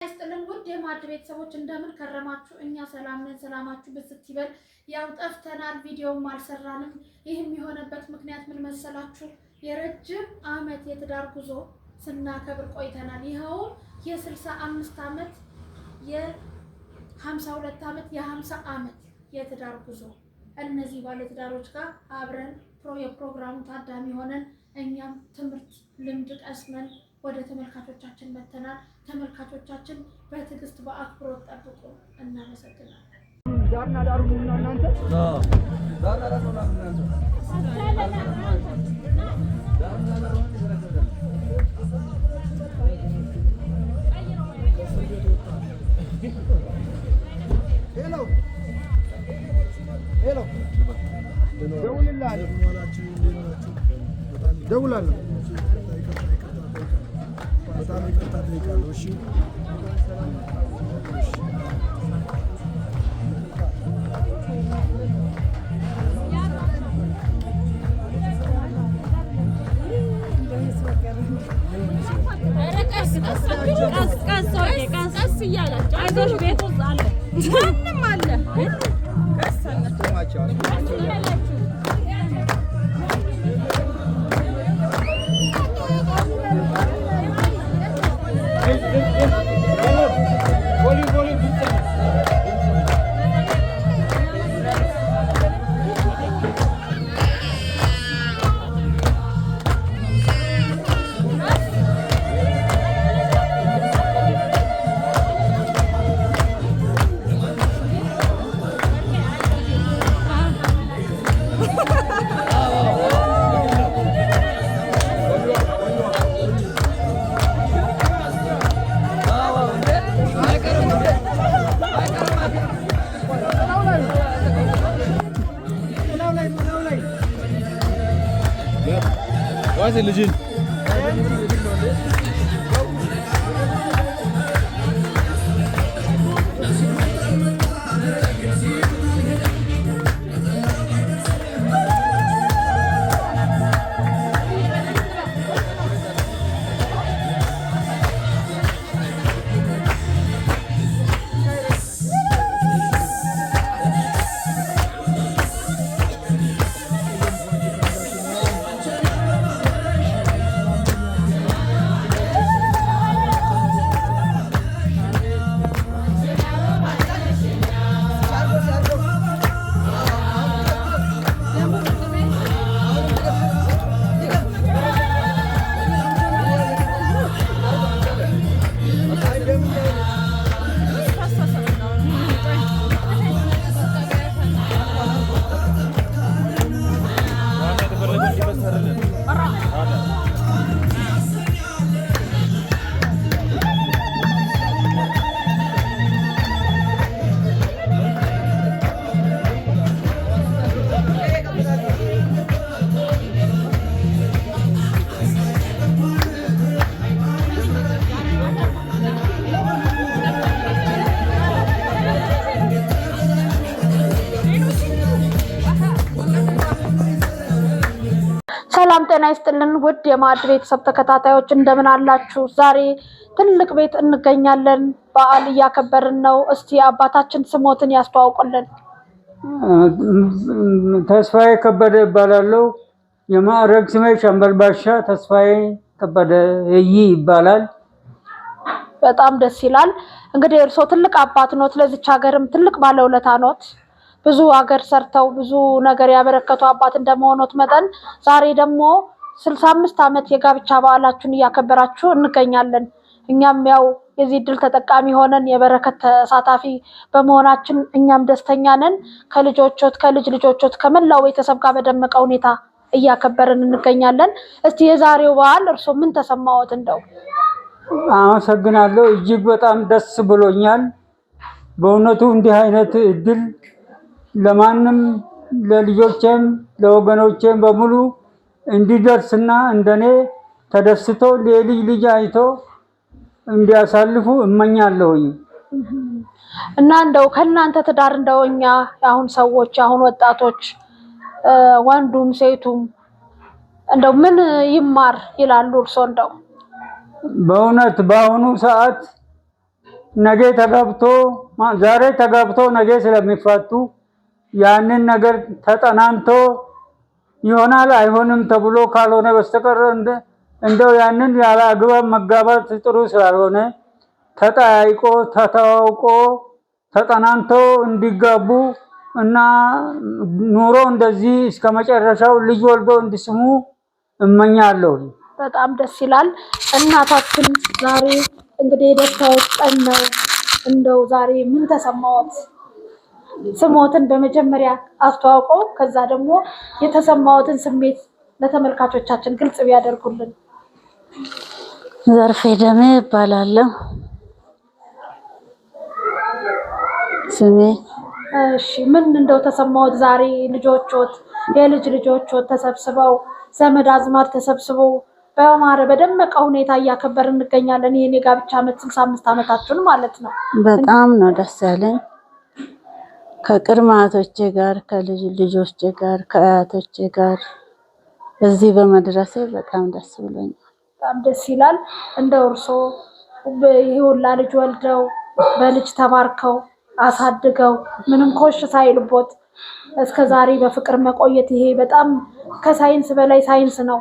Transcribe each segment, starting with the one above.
ይስጥልን ውድ የማዕድ ቤተሰቦች እንደምን ከረማችሁ? እኛ ሰላም ነን። ሰላማችሁ ብዝት ይበል። ያው ጠፍተናል፣ ቪዲዮም አልሰራንም። ይህም የሆነበት ምክንያት ምን መሰላችሁ? የረጅም ዓመት የትዳር ጉዞ ስናከብር ቆይተናል። ይኸውም የ65 ዓመት፣ የ52 ዓመት፣ የ50 ዓመት የትዳር ጉዞ እነዚህ ባለትዳሮች ጋር አብረን የፕሮግራሙ ታዳሚ ሆነን እኛም ትምህርት ልምድ ቀስመን ወደ ተመልካቾቻችን መተናል። ተመልካቾቻችን በትዕግስት በአክብሮት ጠብቁ። እናመሰግናለን። ዳርና ዳሩ ነውና እናንተ ዳርና ዳር ነውና እናንተ ዳርና ዳር ሆነን። Hello hello፣ ደውልልሃለሁ፣ ደውላለሁ። በጣም ይቅርታ ጠይቃለሁ። እሺ። ቀስ እያላችሁ አይዞሽ፣ ቤት ውስጥ አለ፣ ማንም አለ። ቀስ እያላችሁ። Volume volume። ጥላው ላይ። ዋሴ ልጅን። ሰላም ጤና ይስጥልን ውድ የማዕድ ቤተሰብ ተከታታዮች እንደምን አላችሁ? ዛሬ ትልቅ ቤት እንገኛለን። በዓል እያከበርን ነው። እስቲ አባታችን ስሞትን ያስተዋውቁልን። ተስፋዬ ከበደ እባላለሁ። የማዕረግ ስሜ ሻምበል ባሻ ተስፋዬ ከበደ ይባላል። በጣም ደስ ይላል። እንግዲህ እርስዎ ትልቅ አባት ኖት፣ ለዚች ሀገርም ትልቅ ባለውለታ ኖት። ብዙ ሀገር ሰርተው ብዙ ነገር ያበረከቱ አባት እንደመሆኖት መጠን ዛሬ ደግሞ 65 ዓመት የጋብቻ በዓላችሁን እያከበራችሁ እንገኛለን። እኛም ያው የዚህ እድል ተጠቃሚ ሆነን የበረከት ተሳታፊ በመሆናችን እኛም ደስተኛ ነን። ከልጆቾት፣ ከልጅ ልጆቾት፣ ከመላው ቤተሰብ ጋር በደመቀ ሁኔታ እያከበርን እንገኛለን። እስቲ የዛሬው በዓል እርስዎ ምን ተሰማዎት? እንደው አመሰግናለሁ። እጅግ በጣም ደስ ብሎኛል። በእውነቱ እንዲህ አይነት እድል ለማንም ለልጆቼም ለወገኖቼም በሙሉ እንዲደርስና እንደኔ ተደስቶ የልጅ ልጅ አይቶ እንዲያሳልፉ እመኛለሁኝ። እና እንደው ከእናንተ ትዳር እንደው እኛ አሁን ሰዎች አሁን ወጣቶች ወንዱም ሴቱም እንደው ምን ይማር ይላሉ እርሶ እንደው? በእውነት በአሁኑ ሰዓት ነገ ተጋብቶ ዛሬ ተጋብቶ ነገ ስለሚፋቱ ያንን ነገር ተጠናንቶ ይሆናል አይሆንም ተብሎ ካልሆነ በስተቀር እንደው ያንን ያለ አግባብ መጋባት ጥሩ ስላልሆነ ተጠያይቆ ተተዋውቆ ተጠናንቶ እንዲጋቡ እና ኑሮ እንደዚህ እስከ መጨረሻው ልጅ ወልዶ እንዲስሙ እመኛለሁ። በጣም ደስ ይላል። እናታችን ዛሬ እንግዲህ የደስታዎች ቀን ነው። እንደው ዛሬ ምን ተሰማዎት? ስሞትን በመጀመሪያ አስተዋውቀው ከዛ ደግሞ የተሰማዎትን ስሜት ለተመልካቾቻችን ግልጽ ቢያደርጉልን። ዘርፌ ደሜ እባላለሁ። ስሜ እሺ፣ ምን እንደው ተሰማዎት ዛሬ ልጆቾት የልጅ ልጆቾት ተሰብስበው ዘመድ አዝማድ ተሰብስበው በአማረ በደመቀ ሁኔታ እያከበርን እንገኛለን። ይሄን የጋብቻ ዓመት 65 ዓመታችሁን ማለት ነው። በጣም ነው ደስ ያለኝ። ከቅድመ አያቶቼ ጋር ከልጅ ልጆቼ ጋር ከአያቶቼ ጋር እዚህ በመድረሴ በጣም ደስ ብሎኛል። በጣም ደስ ይላል። እንደው እርሶ ይሄ ሁላ ልጅ ወልደው በልጅ ተባርከው አሳድገው ምንም ኮሽ ሳይልቦት እስከ ዛሬ በፍቅር መቆየት ይሄ በጣም ከሳይንስ በላይ ሳይንስ ነው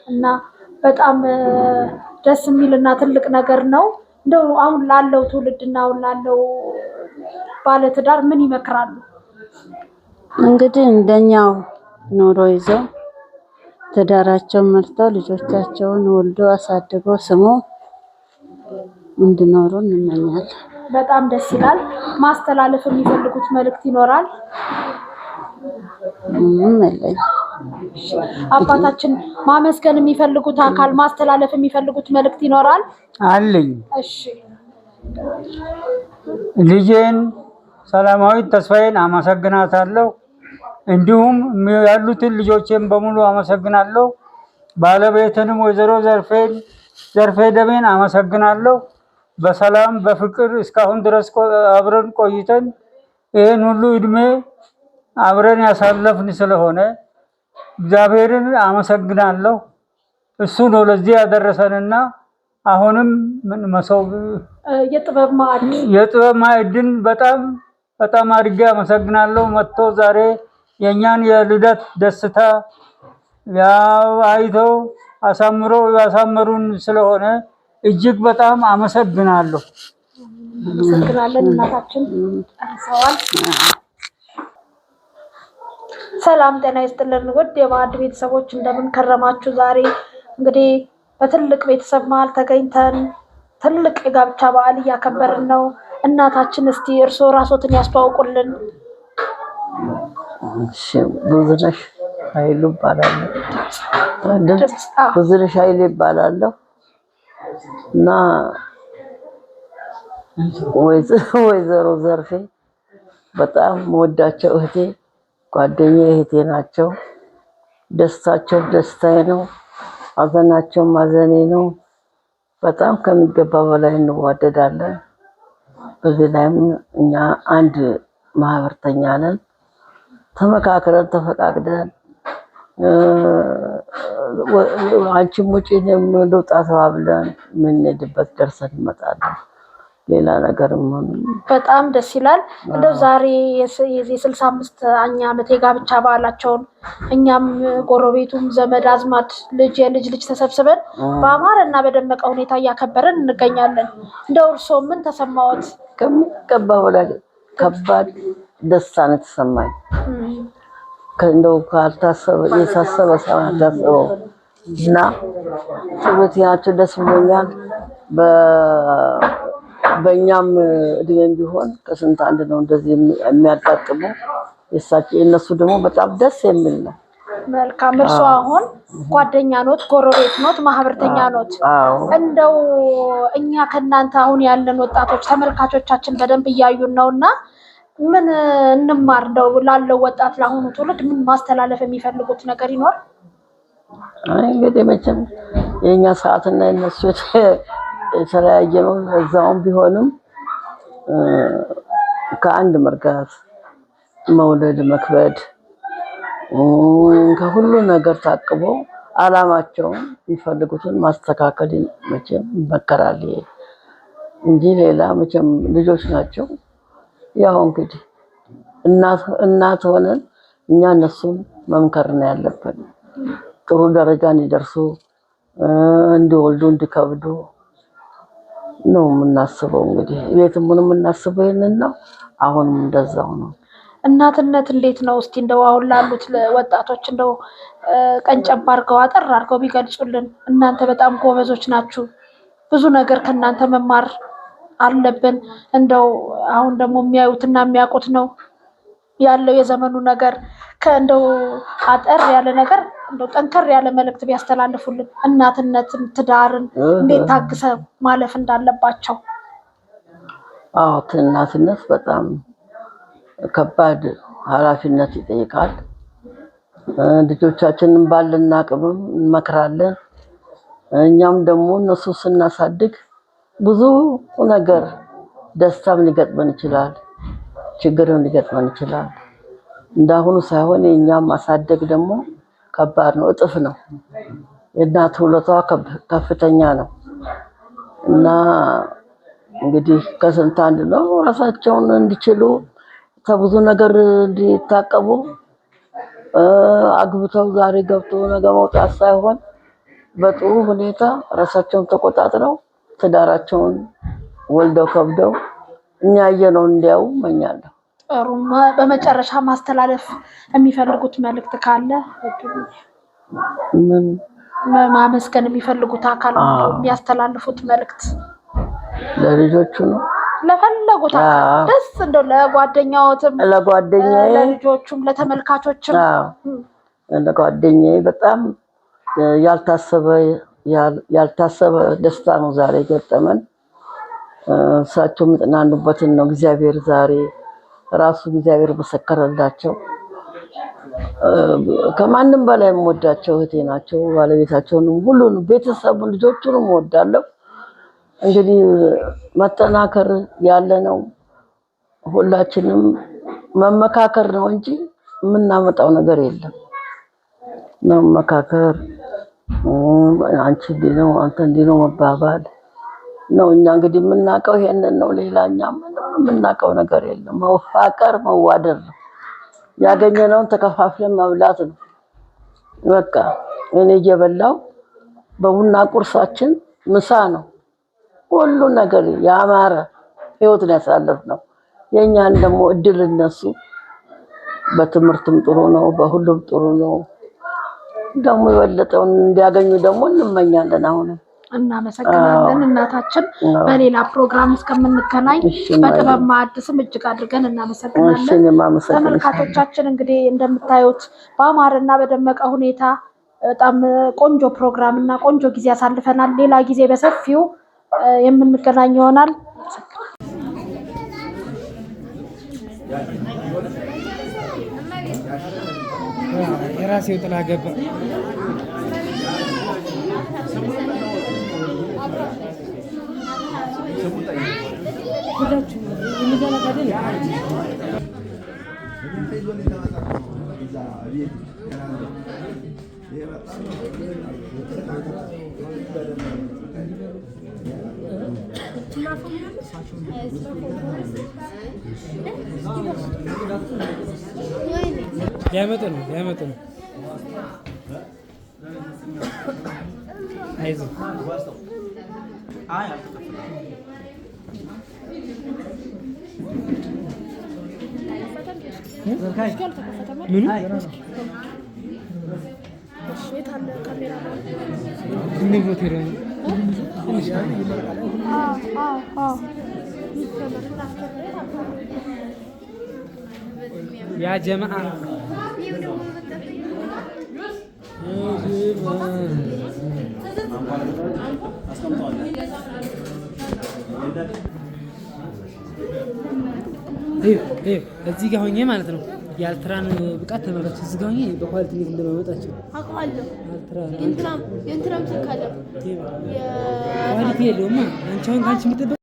እና በጣም ደስ የሚልና ትልቅ ነገር ነው። እንደው አሁን ላለው ትውልድና አሁን ላለው ባለትዳር ምን ይመክራሉ? እንግዲህ እንደኛው ኑሮ ይዘው ትዳራቸውን መርተው ልጆቻቸውን ወልዶ አሳድገው ስሞ እንዲኖሩ እንመኛለን። በጣም ደስ ይላል። ማስተላለፍ የሚፈልጉት መልእክት ይኖራል? ምንም የለኝም። አባታችን ማመስገን የሚፈልጉት አካል ማስተላለፍ የሚፈልጉት መልእክት ይኖራል? አለኝ። እሺ። ልጄን ሰላማዊት ተስፋዬን አመሰግናታለሁ። እንዲሁም ያሉትን ልጆቼን በሙሉ አመሰግናለሁ። ባለቤትንም ወይዘሮ ዘርፌ ደሜን አመሰግናለሁ። በሰላም በፍቅር እስካሁን ድረስ አብረን ቆይተን ይህን ሁሉ እድሜ አብረን ያሳለፍን ስለሆነ እግዚአብሔርን አመሰግናለሁ። እሱ ነው ለዚህ ያደረሰንና አሁንም ምን መሶብ የጥበብ ማዕድ የጥበብ ማዕድን በጣም በጣም አድርጌ አመሰግናለሁ። መጥቶ ዛሬ የእኛን የልደት ደስታ ያው አይተው አሳምሮ ያሳመሩን ስለሆነ እጅግ በጣም አመሰግናለሁ። አመሰግናለን። እናታችን ጨርሰዋል። ሰላም ጤና ይስጥልን ውድ የማዕድ ቤተሰቦች እንደምን ከረማችሁ? ዛሬ እንግዲህ በትልቅ ቤተሰብ መሀል ተገኝተን ትልቅ የጋብቻ በዓል እያከበርን ነው። እናታችን እስቲ እርስዎ ራስዎትን ያስተዋውቁልን። እሺ፣ ብዙነሽ ኃይሉ እባላለሁ። ድምፅ ብዙነሽ ኃይሉ እባላለሁ እና ወይዘሮ ዘርፌ በጣም መወዳቸው እህቴ ጓደኛዬ እህቴ ናቸው። ደስታቸው ደስታዬ ነው፣ ሐዘናቸው ማዘኔ ነው። በጣም ከሚገባ በላይ እንዋደዳለን። በዚህ ላይም እኛ አንድ ማህበርተኛ ነን። ተመካክረን ተፈቃቅደን አንቺም ውጪ እኔም ልውጣ ተባብለን የምንሄድበት ደርሰን እንመጣለን። ሌላ ነገርም በጣም ደስ ይላል። እንደው ዛሬ የዚህ 65ኛ ዓመት የጋብቻ በዓላቸውን እኛም ጎረቤቱም ዘመድ አዝማድ ልጅ የልጅ ልጅ ተሰብስበን በአማረ እና በደመቀ ሁኔታ እያከበረን እንገኛለን። እንደው እርስዎ ምን ተሰማዎት? ከሚገባ በላይ ከባድ ደስታ ነው የተሰማኝ። እንደው ካልታሰበ የታሰበ ሳይሆን ያልታሰበው እና ጥሩት ደስ ብሎኛል። በእኛም እድሜም ቢሆን ከስንት አንድ ነው እንደዚህ የሚያጋጥመው። የእሳቸው የእነሱ ደግሞ በጣም ደስ የሚል ነው። መልካም። እርስዎ አሁን ጓደኛ ኖት፣ ጎረቤት ኖት፣ ማህበርተኛ ኖት። እንደው እኛ ከእናንተ አሁን ያለን ወጣቶች ተመልካቾቻችን በደንብ እያዩን ነው እና ምን እንማር? እንደው ላለው ወጣት ለአሁኑ ትውልድ ምን ማስተላለፍ የሚፈልጉት ነገር ይኖር? አይ እንግዲህ መቼም የእኛ ሰዓትና የእነሱ የተለያየ ነው። እዛውም ቢሆንም ከአንድ መርጋት፣ መውለድ፣ መክበድ ከሁሉ ነገር ታቅቦ አላማቸውን የሚፈልጉትን ማስተካከል መቼም ይመከራል። እንጂ ሌላ መቼም ልጆች ናቸው። ያው እንግዲህ እናት ሆነን እኛ እነሱን መምከር ነው ያለብን። ጥሩ ደረጃ እንዲደርሱ እንዲወልዱ እንዲከብዱ ነው የምናስበው። እንግዲህ ቤትም ሆነ የምናስበው ይሄንን ነው። አሁንም እንደዛው ነው። እናትነት እንዴት ነው? እስቲ እንደው አሁን ላሉት ወጣቶች እንደው ቀንጨብ አድርገው አጠር አድርገው ቢገልጹልን። እናንተ በጣም ጎበዞች ናችሁ። ብዙ ነገር ከእናንተ መማር አለብን። እንደው አሁን ደግሞ የሚያዩትና የሚያውቁት ነው ያለው የዘመኑ ነገር ከእንደው አጠር ያለ ነገር እንደው ጠንከር ያለ መልእክት ቢያስተላልፉልን፣ እናትነትን፣ ትዳርን እንዴት ታግሰው ማለፍ እንዳለባቸው። አዎ እናትነት በጣም ከባድ ኃላፊነት ይጠይቃል። ልጆቻችንን ባለን አቅምም እንመክራለን። እኛም ደግሞ እነሱ ስናሳድግ ብዙ ነገር ደስታም ሊገጥመን ይችላል፣ ችግርም ሊገጥመን ይችላል። እንዳሁኑ ሳይሆን የእኛም ማሳደግ ደግሞ ከባድ ነው፣ እጥፍ ነው። የእናት ውለታዋ ከፍተኛ ነው እና እንግዲህ ከስንት አንድ ነው ራሳቸውን እንዲችሉ ከብዙ ነገር እንዲታቀቡ አግብተው ዛሬ ገብቶ ነገ መውጣት ሳይሆን በጥሩ ሁኔታ ራሳቸውን ተቆጣጥረው ትዳራቸውን ወልደው ከብደው እኛ ያየነውን እንዲያዩ እመኛለሁ። ጥሩ። በመጨረሻ ማስተላለፍ የሚፈልጉት መልእክት ካለ? ምን ማመስገን የሚፈልጉት አካል የሚያስተላልፉት መልእክት? ለልጆቹ ነው ለፈለጉት አካል ደስ እንደው ለጓደኛዎትም፣ ለጓደኛዬ፣ ለልጆቹም፣ ለተመልካቾችም። ለጓደኛዬ በጣም ያልታሰበ ደስታ ነው ዛሬ ገጠመን። እሳቸው የሚጽናኑበትን ነው እግዚአብሔር ዛሬ ራሱ እግዚአብሔር መሰከረላቸው። ከማንም በላይ የምወዳቸው እህቴ ናቸው። ባለቤታቸውንም ሁሉንም ቤተሰቡን ልጆቹንም እወዳለሁ። እንግዲህ መጠናከር ያለ ነው። ሁላችንም መመካከር ነው እንጂ የምናመጣው ነገር የለም። መመካከር፣ አንቺ እንዲህ ነው አንተ እንዲህ ነው መባባል ነው። እኛ እንግዲህ የምናውቀው ይሄንን ነው። ሌላኛ ምንም የምናውቀው ነገር የለም። መፋቀር መዋደር ነው። ያገኘነውን ተከፋፍለን መብላት ነው። በቃ እኔ እየበላው በቡና ቁርሳችን ምሳ ነው። ሁሉ ነገር ያማረ ህይወት ነው ያሳለፍነው። የኛን ደግሞ እድል እነሱ በትምህርትም ጥሩ ነው፣ በሁሉም ጥሩ ነው። ደግሞ የበለጠውን እንዲያገኙ ደግሞ እንመኛለን። አሁንም እናመሰግናለን እናታችን። በሌላ ፕሮግራም እስከምንገናኝ በጥበብ ማዕድ ስም እጅግ አድርገን እናመሰግናለን። ተመልካቾቻችን እንግዲህ እንደምታዩት በአማረና በደመቀ ሁኔታ በጣም ቆንጆ ፕሮግራም እና ቆንጆ ጊዜ አሳልፈናል። ሌላ ጊዜ በሰፊው የምንገናኝ ይሆናል። የራሴው ጥላ ገባ። ሊያመጡ ነው ሊያመጡ ነው። አይዞህ ምኑ ያ ጀማዓ እዚህ ጋር ሆኜ ማለት ነው። የአልትራን ብቃት ተመልካች እዚህ ጋር ሆኜ በ quality እንዴት እንደማመጣቸው አውቀዋለሁ። የእንትናም ስልክ አለ quality የለውማ። አንቺ አሁን ከአንቺ የሚጠበቀው